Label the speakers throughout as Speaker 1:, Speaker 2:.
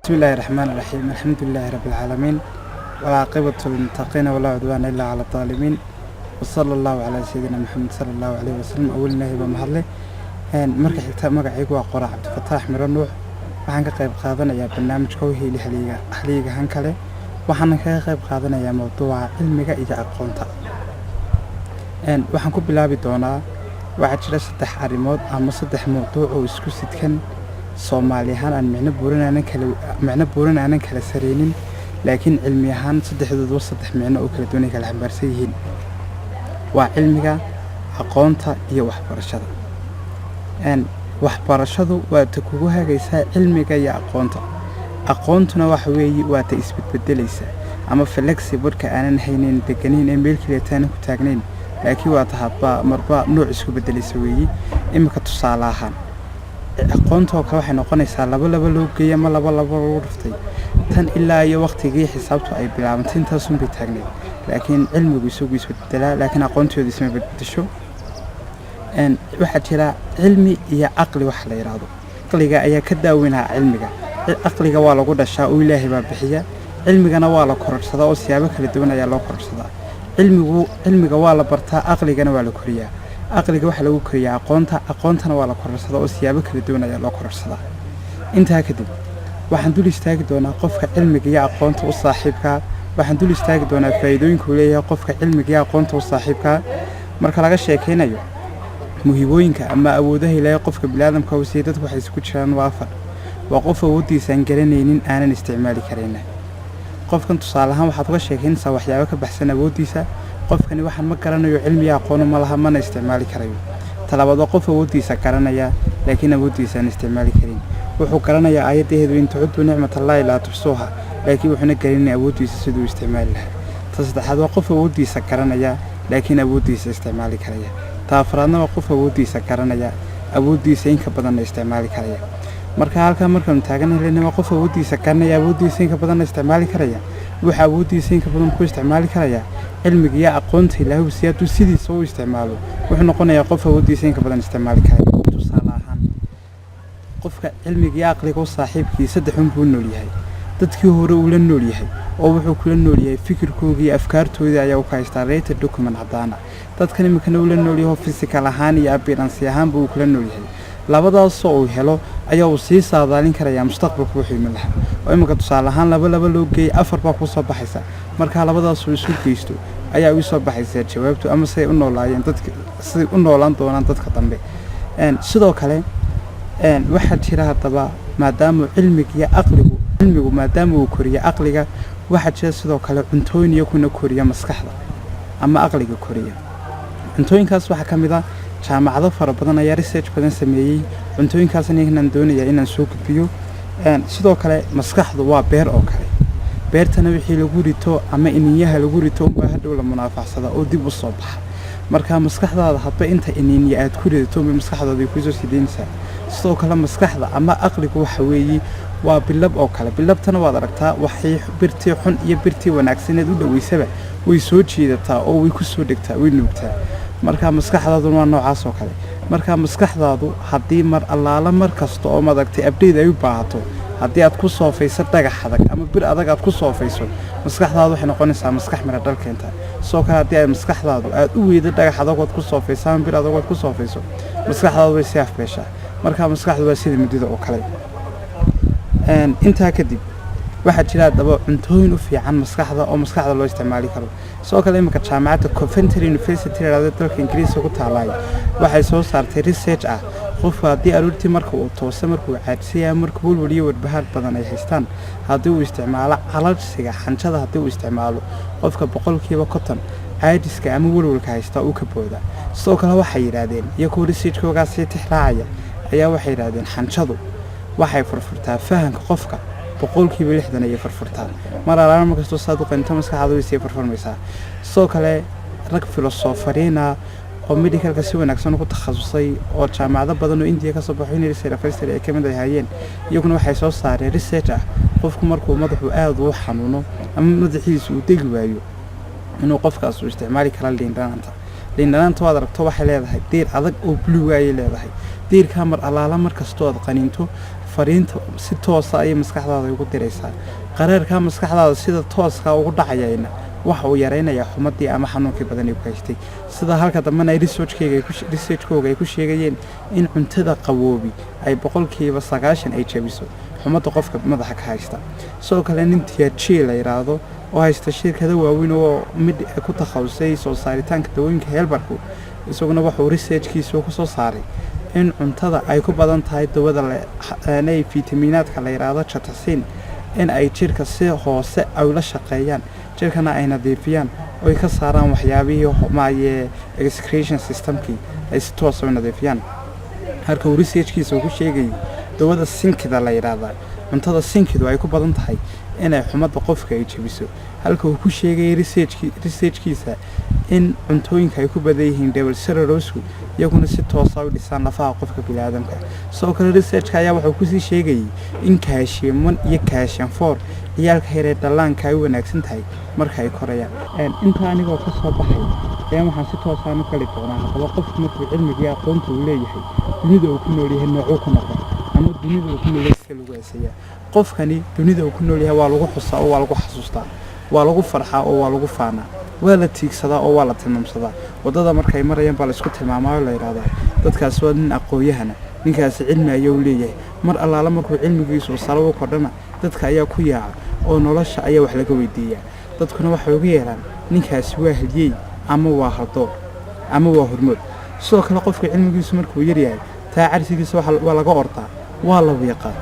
Speaker 1: بسم الله الرحمن الرحيم، الحمد لله رب العالمين، والعاقبة للمتقين، ولا عدوان إلا على الظالمين، وصلى الله على سيدنا محمد صلى الله عليه وسلم. أول Ilaahay baa mahadle. Marka xigta, magacaygu waa Qoraa Cabdifataax Miro Nuux. Waxaan ka qayb qaadanayaa barnaamijka Weheli Halyeeyga, Halyeeyga Hankale. Waxaana kaga qayb qaadanayaa mowduuca cilmiga iyo aqoonta. Waxaan ku bilaabi doonaa, waxaa jira saddex arrimood ama saddex mowduuc oo isku sidkan. Soomaali ahaan aan micno buuran aanan kala micno buuran aanan kala sareynin, laakiin cilmi ahaan saddexdooduba saddex micno oo kala duwan ay kala xambaarsan yihiin. Waa cilmiga, aqoonta iyo waxbarashada. Waxbarashadu waa ta kugu hagaysaa cilmiga iyo aqoonta. Aqoontuna waxa weeye waa ta isbedbedelaysa ama flexible-ka, aanan haynin deganayn ee meel keliya taanan ku taagnayn, laakiin waa ta hadba marba nooc isku bedelaysa weeyi. Iminka tusaale ahaan, aqoonta oo kale waxay noqonaysaa laba laba loo geeyay ama laba laba lagu dhuftay. Tan ilaa iyo waqtigii xisaabtu ay bilaabantay intaasun bay taagnayd, laakiin cilmigu isagu isbedbedelaa, laakiin aqoontoodu isma bedbedesho. Waxaa jira cilmi iyo caqli waxa la yidhaahdo. Caqliga ayaa ka daaweynaa cilmiga. Caqliga waa lagu dhashaa oo Ilaahay baa bixiya. Cilmigana waa la kororsadaa oo siyaabo kala duwan ayaa loo kororsadaa. Cilmiga waa la bartaa, caqligana waa la koriyaa. Caqliga waxaa lagu koriyaa aqoonta, aqoontana waa la kororsadaa oo siyaabo kala duwan ayaa loo kororsadaa. Intaa kadib waxaan dul istaagi doonaa qofka cilmiga iyo aqoonta u saaxiibkaa. Waxaan dul istaagi doonaa faa'iidooyinka uu leeyahay qofka cilmiga iyo aqoonta u saaxiibkaa. Marka laga sheekaynayo muhibooyinka ama awoodaha Ilaahay qofka biniaadamka uu siiyey, dadku waxay isku jiraan waa afar. Waa qof awooddiisa aan garanaynin, aanan isticmaali karayna. Qofkan tusaale ahaan waxaad uga sheekaynaysaa waxyaabo ka baxsan awooddiisa. Qofkani waxaan ma garanayo, cilmiya aqoonu ma laha, mana isticmaali karayo. Talabaad waa qof awooddiisa garanaya, laakiin awooddiisa aan isticmaali karin. Wuxuu garanayaa aayaddaheedu "وإن تعدوا نعمة الله لا تحصوها", laakiin wuxuuna garanaya awooddiisa siduu isticmaali lahaa. Ta saddexaad waa qof awooddiisa garanaya, laakiin awooddiisa isticmaali karaya. Ta afraadna waa qof awooddiisa garanaya, awooddiisa inka badanna isticmaali karaya. Marka halkaa markaanu taagan helena, waa qof awooddiisa garanaya, awooddiisa inka badanna isticmaali karaya. Wuxuu awooddiisa inka badan ku isticmaali karaya cilmiga iyo aqoonta Ilaahu si hadduu sidiisa u isticmaalo, wuxuu noqonayaa qof awooddiisa inka badan isticmaali karaya. Tusaale ahaan, qofka cilmiga iyo aqliga u saaxiibkii saddexun buu nool yahay. Dadkii hore uu la nool yahay oo wuxuu kula nool yahay fikirkoogii iyo afkaartoodii ayaa u ka haystaa written document caddaana. Dadkan iminkana uu la nool yaho, physical ahaan iyo appearance ahaanba uu kula nool yahay. Labadaasoo uu helo ayaa uu sii saadaalin karayaa mustaqbalku wuxuu iman lahaa. Oo iminka tusaale ahaan, laba laba loo geeyey afar baa kusoo baxaysa. Markaa labadaasuu isu geysto ayaa ii soo baxaysa jawaabtu ama siday u noolaayeen dadka, siday u noolaan doonaan dadka dambe. Sidoo kale waxaa jira haddaba, maadaama cilmiga iyo aqligu, cilmigu maadaama uu koriyo aqliga, waxaa jira sidoo kale cuntooyin iyakuna koriya maskaxda ama aqliga koriya. Cuntooyinkaas waxaa ka mid ah, jaamacado fara badan ayaa research badan sameeyey. Cuntooyinkaasna inaan doonayaa inaan soo gudbiyo. Sidoo kale maskaxdu waa beer oo kale. Beertana wixii lagu rito ama iniinyaha lagu rito unbaa hadhow la munaafacsada oo dib u soo baxa. Marka maskaxdaada hadba inta iniinya aad ku ridato unbay maskaxdaada ay kusoo sideynaysaa. Sidoo kale maskaxda ama aqligu waxa weeye waa bilab oo kale. Bilabtana waad aragtaa, waxay birtii xun iyo birtii wanaagsaneed u dhoweysaba way soo jiidataa oo way ku soo dhegtaa, way nuugtaa. Marka maskaxdaaduna waa noocaas oo kale. Marka maskaxdaadu haddii mar allaala mar kasta oo madagtay update ay u baahato, haddii aad ku soofayso dhagax adag ama bir adag aad ku soofayso, maskaxdaadu waxay noqonaysaa maskax mira dhal keenta. Sidoo kale haddii ay maskaxdaadu aad u weydo dhagax adagood ku soofayso ama bir adagood ku soofayso, maskaxdaadu way sii afbeeshaa. Marka maskaxdu waa sida midida oo kale. Intaa kadib waxaa jira haddaba cuntooyin u fiican maskaxda oo maskaxda loo isticmaali karo. Sidoo kale iminka jaamacadda Coventry University la dalka Ingiriiska ku taalaay waxay soo saartay research ah qofku haddii aroortii marka uu tooso, markuu caajisaya, marka walwal iyo warbahaar badan ay haystaan, haddii uu isticmaalo calalsiga xanjada, haddii uu isticmaalo, qofka 50% caajiska ama walwalka haystaa uu ka booda. Sidoo kale waxay yidhaahdeen, iyagoo researchkoogaa sii tixraacaya ayaa waxay yidhaahdeen, xanjadu waxay furfurtaa fahanka qofka, 60% ayay furfurtaa. Mar alaala markastoo saad u qaninto, maskaxaadu way sii furfurmaysaa. Sidoo kale rag filosofariina oo medicalka si wanaagsan ugu takhasusay oo jaamacado badan oo Indiya ka soo baxo, University ay ka mid ahaayeen, iyaguna waxay soo saareen research ah qofku markuu madaxu aada u xanuuno ama madaxiisu uu degi waayo, inuu qofkaas uu isticmaali kara liindhanaanta. Liindhanaanta waad aragto, waxay leedahay diir adag oo blue ayay leedahay. Diirkaa mar allaala mar kastoo aad qaniinto Fariinta si toosa ayay maskaxdaada ugu diraysaa. Qaraarkaa maskaxdaada sida tooskaa ugu dhacayayna waxa uu yaraynayaa xumadii ama xanuunkii badan ee ku haystay. Sida halka dambena ay researchkooga ay ku sheegayeen in cuntada qawoobi ay 90% ay jabiso xumadda qofka madaxa ka haysta. Sidoo kale nin Tiaji la yidhaahdo oo haysta shirkado waaweyn oo mid ku takhasusay soo saaritaanka dawooyinka herbalku, isaguna wuxuu researchkiisa ku soo saaray in cuntada ay ku badan tahay dawada fitamiinaadka la yidhaahdo catechin in ay jirka si hoose ay ula shaqeeyaan, jirkana ay nadiifiyaan, oy ka saaraan waxyaabihii maaye excretion systemkii ay si toosa u nadiifiyaan. Halka uu researchkiisa uu ku sheegayay dawada zincida la yidhaahdaa, cuntada zincidu ay ku badan tahay inay xumadda qofka ay jebiso. Halka uu ku sheegayay researchkiisa in cuntooyinka ay ku badan yihiin double cellulosku iyaguna si toosa u dhisaan lafaha qofka biniaadamka. Sidoo kale researchka ayaa wuxuu kusii sheegayay in calcium 1 iyo calcium 4 ciyaalka yaree dhallaanka ay u wanaagsan tahay marka ay korayaan. Intaa anigoo ka soo baxay ayaan waxaan si toosaan u gali doonaa haddaba qofku markuu cilmigii aqoonta uu leeyahay, dunida uu ku nool yahay noocuu ku noqda ama dunida uu ku nool yahay sida lagu heesayaa. Qofkani dunida uu ku nool yahay waa lagu xusaa oo waa lagu xasuustaa, waa lagu farxaa oo waa lagu faanaa, waa la tiigsadaa oo waa la tilmaamsadaa. Waddada markay marayaan baa laisku tilmaamaa oo la yidhahdaa, "Dadkaasi waa nin aqoon-yahana, ninkaasi cilmi ayuu leeyahay." Mar allaala markuu cilmigiisu sare u kordhana, dadka ayaa ku yaaca oo nolosha ayaa wax laga weydiiyaa. Dadkuna waxay uga yeeraan, "Ninkaasi waa halyey ama waa haldoor ama waa hormood." Sidoo kale qofka cilmigiisu markuu yaryahay, taa carsigiisa waa laga ordaa, waa la wiiqaa,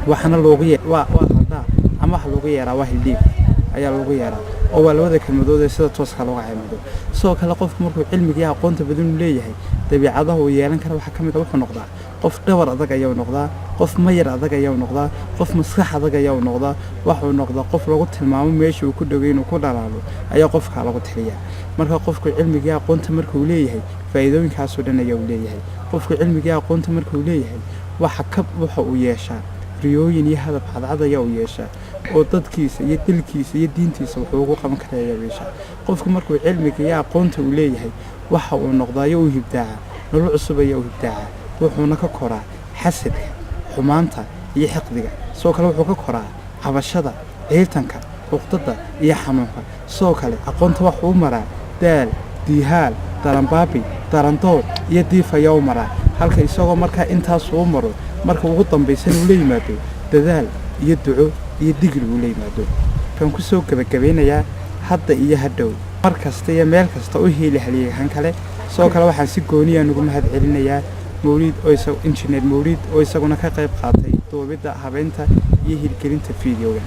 Speaker 1: waxaana loogu waa haldaa ama waxa loogu yeeraa waa hildhiib ayaa loogu yeeraa, oo waa labada kelmadood ee sida tooska looga cimado. Sidoo kale qofku markuu cilmigii aqoonta badan uu leeyahay, dabiicadaha uu yeelan kara waxaa ka mid a wuxuu noqdaa qof dhabar adag ayuu noqdaa, qof mayar adag ayuu noqdaa, qof maskax adag ayuu noqdaa. Waxuu noqdaa qof lagu tilmaamo meesha uu ku dhogay inuu ku dhalaalo ayaa qofkaa lagu tiriyaa. Marka qofku cilmigii aqoonta markuu leeyahay, faa'iidooyinkaasoo dhan ayaa uu leeyahay. Qofku cilmigii aqoonta markuu leeyahay, waxa ka waxa uu yeeshaa riyooyin iyo hadaf cadcad ayaa uu yeeshaa, oo dadkiisa iyo dalkiisa iyo diintiisa wuxuu ugu qaban kara ayaa uu yeeshaa. Qofku markuu cilmiga iyo aqoonta uu leeyahay, waxa uu noqdaayo uu hibdaaca nolol cusub ayaa uu hibdaacaa, wuxuuna ka koraa xasadka, xumaanta iyo xiqdiga. Sidoo kale wuxuu ka koraa cabashada, ciirtanka, uqdada iyo xanuunka. Sidoo kale aqoonta waxuu u maraa daal, diihaal, daranbaabi, darandoor iyo diif ayaa u maraa. Halka isagoo markaa intaasuu u maro, marka ugu dambaysana uu la yimaado dadaal iyo duco iyo digri uu la yimaado. Waxaan ku soo gebagabeynayaa, hadda iyo hadhow, mar kasta iyo meel kasta u hiili halyeehan kale. Sidoo kale waxaan si gooniyaan ugu mahad celinayaa Mawliid oo injineer Mawliid oo isaguna ka qayb qaatay duubidda, habeynta iyo hirgelinta fiideoga.